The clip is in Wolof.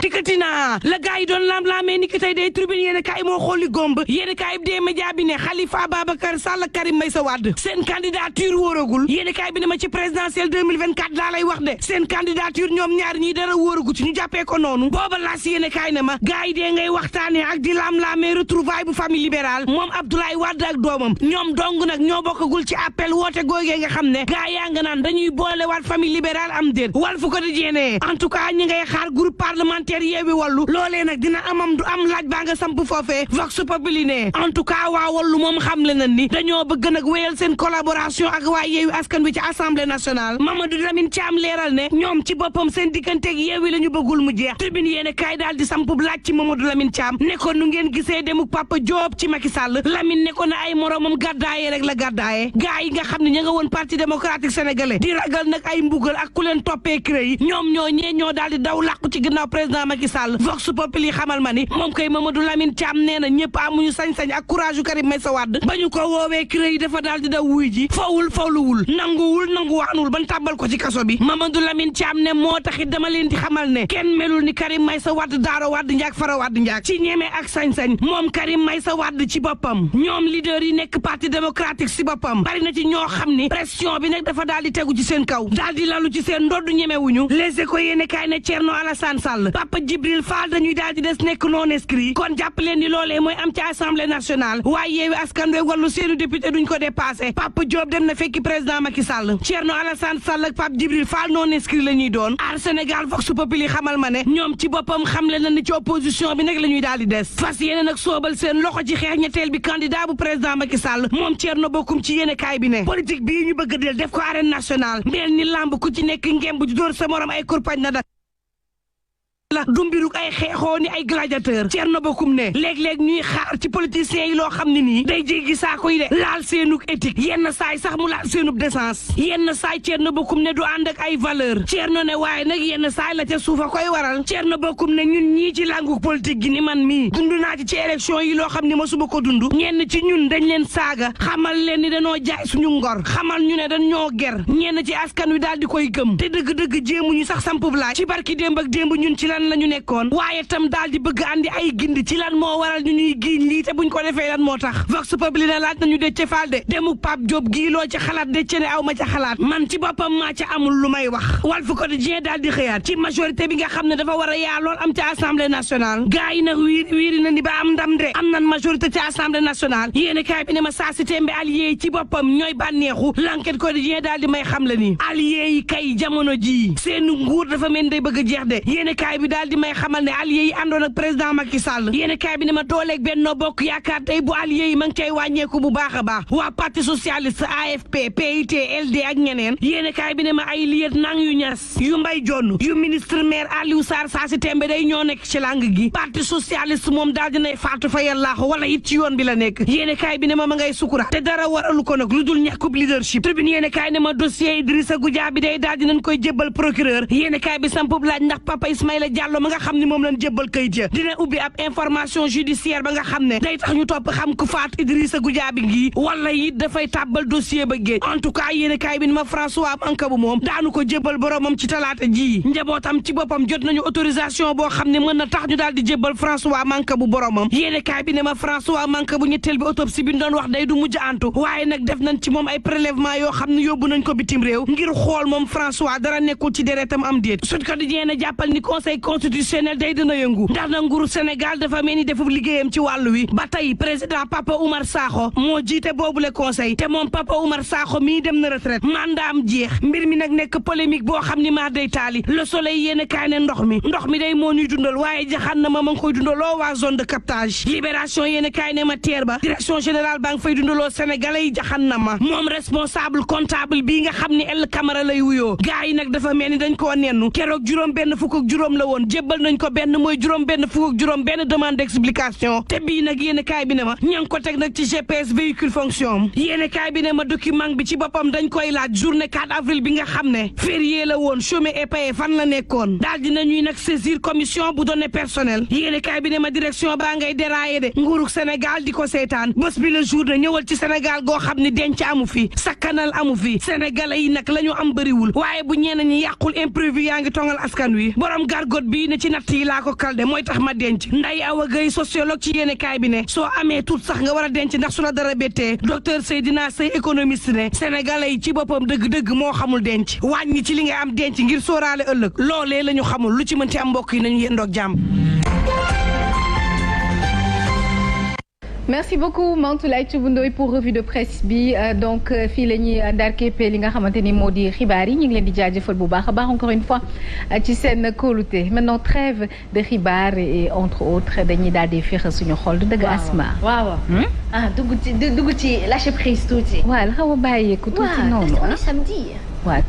dikkati naa la gars yi doon lam-laamee ni ki tey day tribune yéen kaay moo xooli gomb yéen kaay bi dee média bi ne Khalifa Ababacar Sall Karim Meïssa Wade seen candidature wóoragul yéen kaay bi ne ma ci présidentielle 2024 laa lay wax de seen candidature ñoom ñaar ñii dara wóoragu ci ñu jàppee ko noonu booba laas yéen kaay ne ma gars yi dee ngay waxtaane ak di lam-laamee retrouvaille bu famille libérale moom Abdoulaye Wade ak doomam ñoom dong nag ñoo bokkagul ci appel woote googee nga xam ne gars yaa nga naan dañuy boole waat famille libérale am déet Walf Quotidien en tout cas ñi ngay xaar groupe parlementaire Yewwi Wallu loolee nag dina amam du am laaj baa nga samp foofee Vox Populi ne en tout cas waa Wallu moom xam le na ni dañoo bëgg nag wéyal seen collaboration ak waa Yewwi Askan Wi ci Assemblée nationale Mamadou Lamine Thiam leeral ne ñoom ci boppam seen digganteeg Yewwi la ñu bëggul mu jeex tribune yéene kaay daal di samp laaj ci Mamadou Lamine Thiam ne ko nu ngeen gisee demuk Papa Diop ci Macky Sall Lamine ne ko na ay moromam gàddaaye rek la gàddaaye gaa yi nga xam ne ña nga woon parti démocratique sénégalais di ragal nag ay mbugal ak ku leen toppee cré yi ñoom ñoo daal di daw làqu ci ginnaaw président Macky Sall Vox Populi xamal ma ni moom koy Mamadou Lamine Thiam nee na ñëpp amuñu sañ-sañ ak courage yu Karim Meïssa Wade ba ñu ko woowee cré yi dafa daal di daw wuy ji fawluwul nanguwaanul ban tàbbal ko ci kaso bi Mamadou Lamine Thiam ne moo taxit dama leen di xamal ne kenn melul ni Karim Meïssa Wade daaro Wade njaak fara Wade njaak ci ñeme ak sañ-sañ moom Karim Meïssa Wade ci boppam ñoom leader yi nekk parti démocratique si boppam bari na ci ñoo xam ni pression bi nag dafa daal di tegu ci seen kaw daal di lalu ci seen ndoddu ñemewuñu Les Échos yéene kaay ne Thierno Alassane Sall Papa Djibril Fall dañuy daal di des nekk non inscrit kon jàpp leen ni loolee mooy am ci assemblée nationale waaye Yewwi Askan Wi Wallu seenu député duñ ko dépassé Papa Diop dem na fekki président Macky Sall Thierno Alassane Sall ak Pape Djibril Fall non inscrit la ñuy doon Aar Sénégal Vox Populi xamal ma ne ñoom ci boppam xamle na ni ci opposition bi nag la ñuy daal di des fas yéene nag soobal seen loxo ci xeex ñetteel bi candidat bu président Macky Sall moom Thierno bokkum ci yéene kaay bi ne politique bii ñu bëgg del def ko arène nationale mel ni lamb ku ci nekk ngemb di dóor sa morom ay kurpañ na dak la du mbiruk ay xeexoo ni ay gladiateur Thierno Bocoum ne léeg-léeg ñuy xaar ci politiciens yi loo xam ne nii day jéggi saako yi de laal seenuk éthique yenn saay sax mu laal seenub décence yenn saay Thierno Bocoum ne du ànd ak ay valeur Thierno ne waaye nag yenn saay la ca suufa koy waral Thierno Bocoum ne ñun ñii ci làngu politique gi ni man mii dund naa ci élection yi loo xam ne mosuma ko dund ñenn ci ñun dañ leen saaga xamal leen ni dañoo jaay suñu ngor xamal ñu ne dañoo ger ñenn ci askan wi daal di koy gëm te dëgg-dëgg jéemuñu sax sampub laaj ci barki démb ak démb ñun ci la ñu nekkoon waaye tam daal di bëgg andi ay gindi ci lan moo waral ñu ñuy giiñ lii te buñ ko defee lan moo tax Vox Populi na laaj nañu Déthié Fall de demuk Pape Diop gii loo ca xalaat Déthié ne aw ma ca xalaat man ci boppam maa ca amul lu may wax Walf Quotidien daal di xëyaat ci majorité bi nga xam ne dafa war a yaa lool am ci assemblée nationale gars yi nag wiiri na ni ba am ndam de am nan majorité ci assemblée nationale yéeni kaay bi ne ma saa si tembe allié yi ci boppam ñooy bànneexu L'Enquête Quotidien daal di may xam la ni allié yi kay jamono ji seen nguur dafa mel day bëgg a jeex de yéeni kaay bi daal di may xamal ne allié yi àndoon ak président Macky Sall yéen kaay bi ne ma dooleeg Benno Bokk Yaakaar tey bu allié yi ma ngi cay wàññeeku bu baax a baax waa parti socialiste AFP PIT LD ak ñeneen yéen kaay bi ne ma ay liet nang yu ñas yu mbay jonn yu ministre maire Aliou Sarr saa si tembe day ñoo nekk ci lang gi parti socialiste moom daal dinay faatu fa yàllaaxu wala it ci yoon bi la nekk yéen kaay bi ne ma ngay sukura te dara waralu ko nag lu dul ñàkkub leadership tribune yéen kaay ne ma dossier Idrissa Goudiaby day daal dinañ koy jébbal procureur yéen kaay bi sampub laaj ndax Papa Ismaïla Diallo ma nga xam ni moom lañ jébbal kayit ja dina ubbi ab information judiciaire ba nga xam ne day tax ñu topp xam ku faat Idrissa Goudiaby ngi wala it dafay tàbbal dossier ba géej en tout cas yéen kaay bi ni ma François Mancabou moom daanu ko jébbal boromam ci talaata ji njabootam ci boppam jot nañu autorisation boo xam ne mën na tax ñu daal di jébbal François Mancabou boromam yéen kaay bi ne ma François Mancabou ñetteel bi autopsie bi ñu doon wax day du mujj antu waaye nag def nañ ci moom ay prélèvement yoo xam ne yóbbu nañ ko bitim réew ngir xool moom François dara nekkul ci deretam am déet Sud Quotidien ne jàppal ni conseil constitutionnel day dina yëngu ndax na nguuru Sénégal dafa mel ni defub liggéeyam ci wàllu wi ba tey président Papa Oumar Sakho moo jiite boobule conseil te moom Papa Oumar Sakho mii dem na retraite mandaam jeex mbir mi nag nekk polémique boo xam ni maa day taali Le Soleil yéen kaay ne ndox mi day moo ñuy dundal waaye jaxan na ma ngi koy dundaloo waa zone de captage Libération yéen kaay ne ma teer ba direction générale baa ngi fay dundaloo sénégalais yi jaxan na ma moom responsable comptable bii nga xam ni El Camara lay wuyoo gars yi nag dafa mel ni dañ koo nennu keroog juróom-benn fukk ak juróom la woon jébbal nañ ko benn mooy juróom-benn fukk ak juróom-benn demande d'explication te bii nag yéen kaay bi ne ma ña ngi ko teg nag ci GPS véhicule fonction yéen kaay bi ne ma document bi ci boppam dañ koy laaj journée 4 avril bi nga xam ne férié la woon chômé et payé fan la nekkoon daal dina ñuy nag saisir commission bu données personnelles yéen kaay bi ne ma direction baa ngay déraillé de nguurug Sénégal di ko seetaan bés bi la journée ñëwal ci Sénégal goo xam ne denc amu fi sakkanal amu fi sénégalais yi nag la ñu am bëriwul waaye bu ñenn ñi yàqul imprévu yaa ngi tongal askan wi borom gargot bii ne ci natt yi laa ko kalde mooy tax ma denc. Ndeye Awa Gueye sociologue ci yéene kaay bi ne soo amee tuut sax nga war a denc ndax su la dara bettee docteur Seydina Sey économiste ne sénégalais yi ci boppam dëgg-dëgg moo xamul denc wàññi ci li nga am denc ngir sóoraale ëllëg loolee la ñu xamul lu ci mën ci am mbokk yi nañu yendoog jàmm. merci beaucoup Mantoulaye Thioub Ndoye pour revue de presse bi donc fii la ñuy ndar képpee li nga xamante ni moo di xibaar yi ñu ngi leen di jaajëfal bu baax a baax encore une fois ci seen kóolute maintenant trêve de xibaar et entre autres dañuy daal di féexal suñu xol du dëgg Asma. waaw dugg ci lâcher prise tuuti. waaw la xaw a bàyyeeku tuuti noonu. samedi. waaw